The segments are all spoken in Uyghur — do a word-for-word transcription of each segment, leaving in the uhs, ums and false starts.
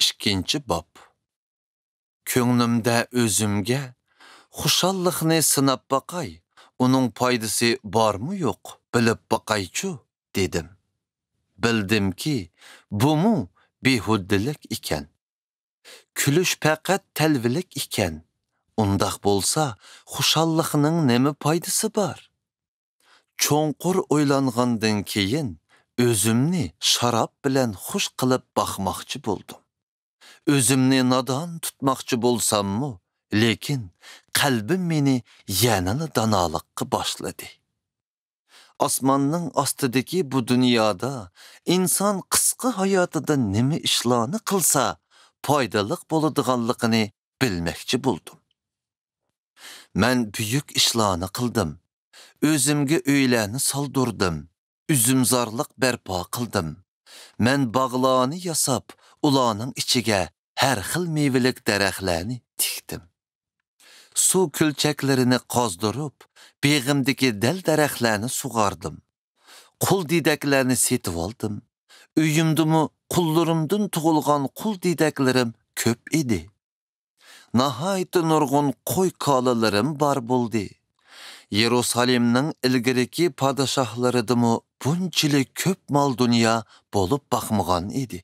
ئىككىنچى باب. كۆڭلۈمدە ئۆزۈمگە، خۇشاللىقنى سىناپ باقاي، ئۇنىڭ پايدىسى بارمۇ يوق، بىلىپ باقايچۇ، دېدىم. بىلدىمكى، بۇمۇ بىھۇدىلىك ئىكەن. كۈلۈش پەقەت تەلۋىلىك ئىكەن. ئۇنداق بولسا، خۇشاللىقنىڭ نېمە پايدىسى بار؟ چوڭقۇر ئويلانغاندىن كېيىن، ئۆزۈمنى شاراب بىلەن خۇش قىلىپ باقماقچى بولدۇم. ئۆزۈمنى نادان تۇتماقچى بولساممۇ، لېكىن قەلبىم مېنى يەنىلا دانالىققا باشلىدى. ئاسماننىڭ ئاستىدىكى بۇ دۇنيادا ئىنسان قىسقا ھاياتىدا نېمە ئىشلارنى قىلسا، پايدىلىق بولىدىغانلىقىنى بىلمەكچى بولدۇم. مەن بۈيۈك ئىشلارنى قىلدىم. ئۆزۈمگە ئۆيلەرنى سالدۇردۇم. ئۈزۈمزارلىق بەرپا قىلدىم. مەن باغلارنى ياساپ، ئۇلارنىڭ ئىچىگە ھەر خىل مېۋىلىك دەرەخلەرنى تىكتىم. سۇ كۆلچەكلىرىنى قازدۇرۇپ، بېغىمدىكى دەل-دەرەخلەرنى سۇغاردىم. قۇل دېدەكلەرنى سېتىۋالدىم. ئۆيۈمدىمۇ قۇللىرىمدىن تۇغۇلغان قۇل دېدەكلىرىم كۆپ ئىدى. ناھايىتى نۇرغۇن قوي كالىلىرىم بار بولدى. يېرۇسالېمنىڭ ئىلگىرىكى پادىشاھلىرىدىمۇ بۇنچىلىك كۆپ مال-دۇنيا بولۇپ باقمىغان ئىدى.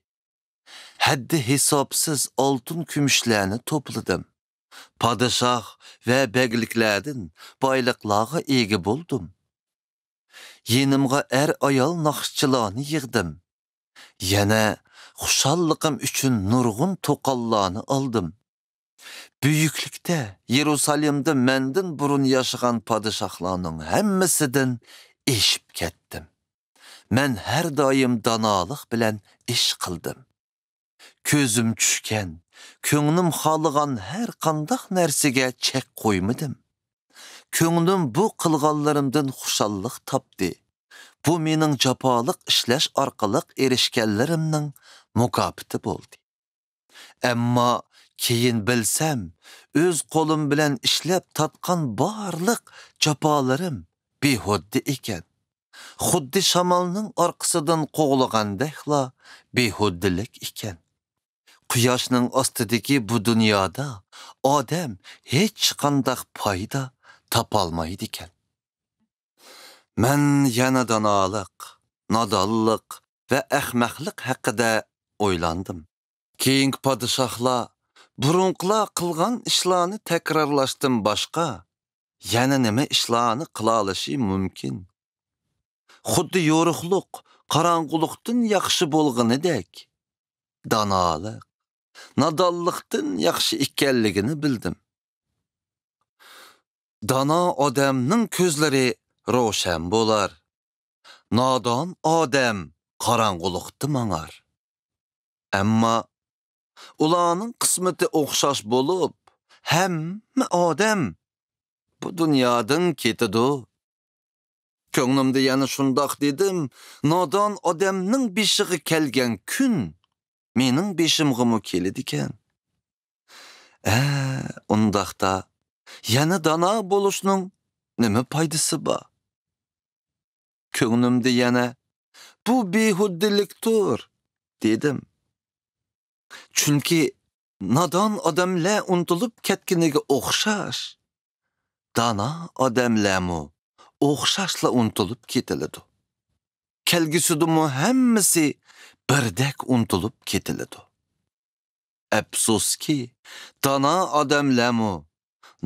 ھەددى-ھېسابسىز ئالتۇن-كۈمۈشلەرنى توپلىدىم. پادىشاھ ۋە بەگلىكلەردىن بايلىقلارغا ئىگە بولدۇم. يېنىمغا ئەر-ئايال ناخشىچىلارنى يىغدىم. يەنە خۇشاللىقىم ئۈچۈن نۇرغۇن توقاللارنى ئالدىم. بۈيۈكلۈكتە يېرۇسالېمدا مەندىن بۇرۇن ياشىغان پادىشاھلارنىڭ ھەممىسىدىن ئېشىپ كەتتىم. مەن ھەر دائىم دانالىق بىلەن ئىش قىلدىم. كۆزۈم چۈشكەن، كۆڭلۈم خالىغان ھەر قانداق نەرسىگە چەك قويمىدىم. كۆڭلۈم بۇ قىلغانلىرىمدىن خۇشاللىق تاپتى. بۇ مېنىڭ جاپالىق ئىشلەش ئارقىلىق ئېرىشكەنلىرىمنىڭ مۇكاپاتى بولدى. ئەمما كېيىن بىلسەم، ئۆز قولۇم بىلەن ئىشلەپ تارتقان بارلىق جاپالىرىم بىھۇددە ئىكەن. خۇددى شامالنىڭ ئارقىسىدىن قوغلىغاندەكلا بىھۇددىلىك ئىكەن. قۇياشنىڭ ئاستىدىكى بۇ دۇنيادا ئادەم ھېچقانداق پايدا تاپالمايدىكەن. مەن يەنە دانالىق، نادانلىق ۋە ئەخمەقلىق ھەققىدە ئويلاندىم. كېيىنكى پادىشاھلار بۇرۇنقىلار قىلغان ئىشلارنى تەكرارلاشتىن باشقا يەنە نېمە ئىشلارنى قىلالىشى مۇمكىن؟ خۇددى يورۇقلۇق قاراڭغۇلۇقتىن ياخشى بولغىنىدەك، دانالىق نادانلىقتىن ياخشى ئىكەنلىكىنى بىلدىم. دانا ئادەمنىڭ كۆزلىرى روشەن بولار. نادان ئادەم قاراڭغۇلۇقتا ماڭار. ئەمما ئۇلارنىڭ قىسمىتى ئوخشاش بولۇپ، ھەممە ئادەم بۇ دۇنيادىن كېتىدۇ. كۆڭلۈمدە يەنە شۇنداق دېدىم، نادان ئادەمنىڭ بېشىغا كەلگەن كۈن مېنىڭ بېشىمغىمۇ كېلىدىكەن. ئە، ئۇنداقتا يەنە دانا بولۇشنىڭ نېمە پايدىسى بار؟ كۆڭلۈمدە يەنە، بۇ بىھۇددىلىكتۇر، دېدىم. چۈنكى نادان ئادەملەر ئۇنتۇلۇپ كەتكىنىگە ئوخشاش، دانا ئادەملەرمۇ ئوخشاشلا ئۇنتۇلۇپ كېتىلىدۇ. كەلگۈسىدىمۇ ھەممىسى بىردەك ئۇنتۇلۇپ كېتىلىدۇ. ئەپسۇسكى، دانا ئادەملەرمۇ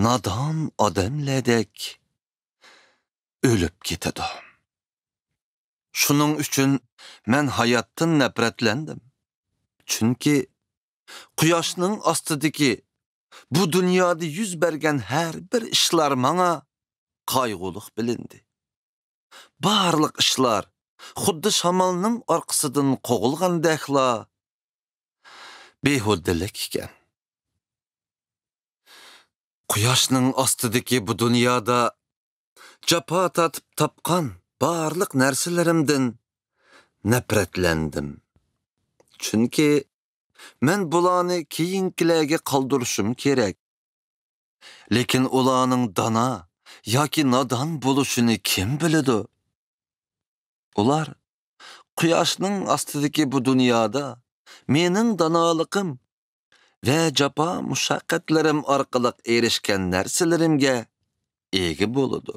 نادان ئادەملەردەك ئۆلۈپ كېتىدۇ. شۇنىڭ ئۈچۈن مەن ھاياتتىن نەپرەتلەندىم. چۈنكى قۇياشنىڭ ئاستىدىكى بۇ دۇنيادا يۈز بەرگەن ھەر بىر ئىشلار ماڭا قايغۇلۇق بىلىندى. بارلىق ئىشلار خۇددى شامالنىڭ ئارقىسىدىن قوغلىغاندەكلا بىھۇدىلىك ئىكەن. قۇياشنىڭ ئاستىدىكى بۇ دۇنيادا جاپا تارتىپ تاپقان بارلىق نەرسىلىرىمدىن نەپرەتلەندىم. چۈنكى مەن بۇلارنى كېيىنكىلەرگە قالدۇرۇشۇم كېرەك. لېكىن ئۇلارنىڭ دانا ياكى نادان بولۇشىنى كىم بىلىدۇ؟ ئۇلار قۇياشنىڭ ئاستىدىكى بۇ دۇنيادا مېنىڭ دانالىقىم ۋە جاپا مۇشەققەتلىرىم ئارقىلىق ئېرىشكەن نەرسىلىرىمگە ئىگە بولىدۇ.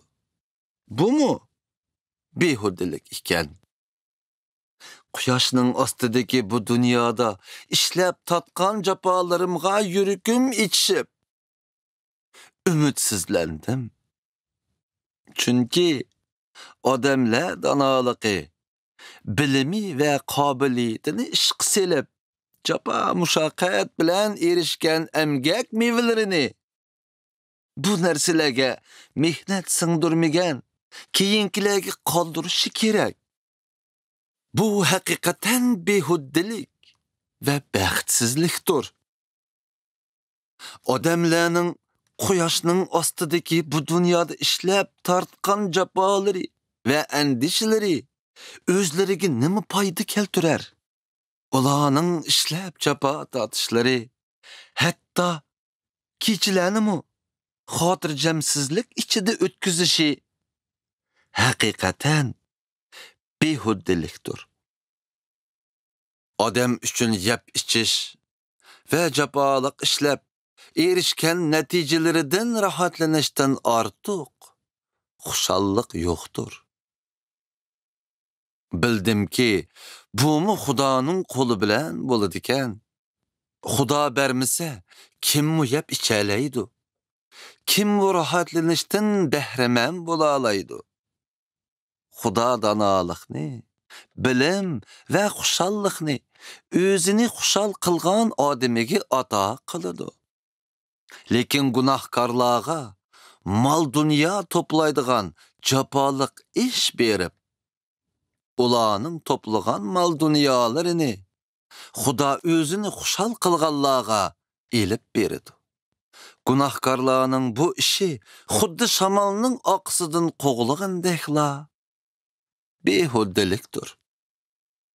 بۇمۇ بىھۇدىلىك ئىكەن. قۇياشنىڭ ئاستىدىكى بۇ دۇنيادا ئىشلەپ تارتقان جاپالىرىمغا يۈرىكىم ئېچىشىپ، ئۈمىدسىزلەندىم. چۈنكى ئادەملەر دانالىقى، بىلىمى ۋە قابىلىيىتىنى ئىشقا سېلىپ، جاپا مۇشەققەت بىلەن ئېرىشكەن ئەمگەك مېۋىلىرىنى، بۇ نەرسىلەرگە مېھنەت سىڭدۈرمىگەن كېيىنكىلەرگە قالدۇرۇشى كېرەك. بۇ ھەقىقەتەن بىھۇدىلىك ۋە بەختسىزلىكتۇر. ئادەملەرنىڭ قۇياشنىڭ ئاستىدىكى بۇ دۇنيادا ئىشلەپ تارتقان جاپالىرى ۋە ئەندىشىلىرى ئۆزلىرىگە نېمە پايدا كەلتۈرەر؟ ئۇلارنىڭ ئىشلەپ جاپا تارتىشلىرى، ھەتتا كېچىلەرنىمۇ خاتىرجەمسىزلىك ئىچىدە ئۆتكۈزۈشى ھەقىقەتەن بىھۇدىلىكتۇر. ئادەم ئۈچۈن يەپ ئىچىش ۋە جاپالىق ئىشلەپ ئېرىشكەن نەتىجىلىرىدىن راھەتلىنىشتىن ئارتۇق خۇشاللىق يوقتۇر. بىلدىمكى، بۇمۇ خۇدانىڭ قولى بىلەن بولىدىكەن. خۇدا بەرمىسە، كىممۇ يەپ ئىچەلەيدۇ؟ كىممۇ راھەتلىنىشتىن بەھرىمەن بولالايدۇ؟ خۇدا دانالىقنى، بىلىم ۋە خۇشاللىقنى ئۆزىنى خۇشال قىلغان ئادىمىگە ئاتا قىلىدۇ. لېكىن گۇناھكارلارغا مال-دۇنيا توپلايدىغان جاپالىق ئىش بېرىپ، ئۇلارنىڭ توپلىغان مال-دۇنيالىرىنى خۇدا ئۆزىنى خۇشال قىلغانلارغا ئېلىپ بېرىدۇ. گۇناھكارلارنىڭ بۇ ئىشى خۇددى شامالنىڭ ئارقىسىدىن قوغلىغىنىدەكلا بىھۇدىلىكتۇر.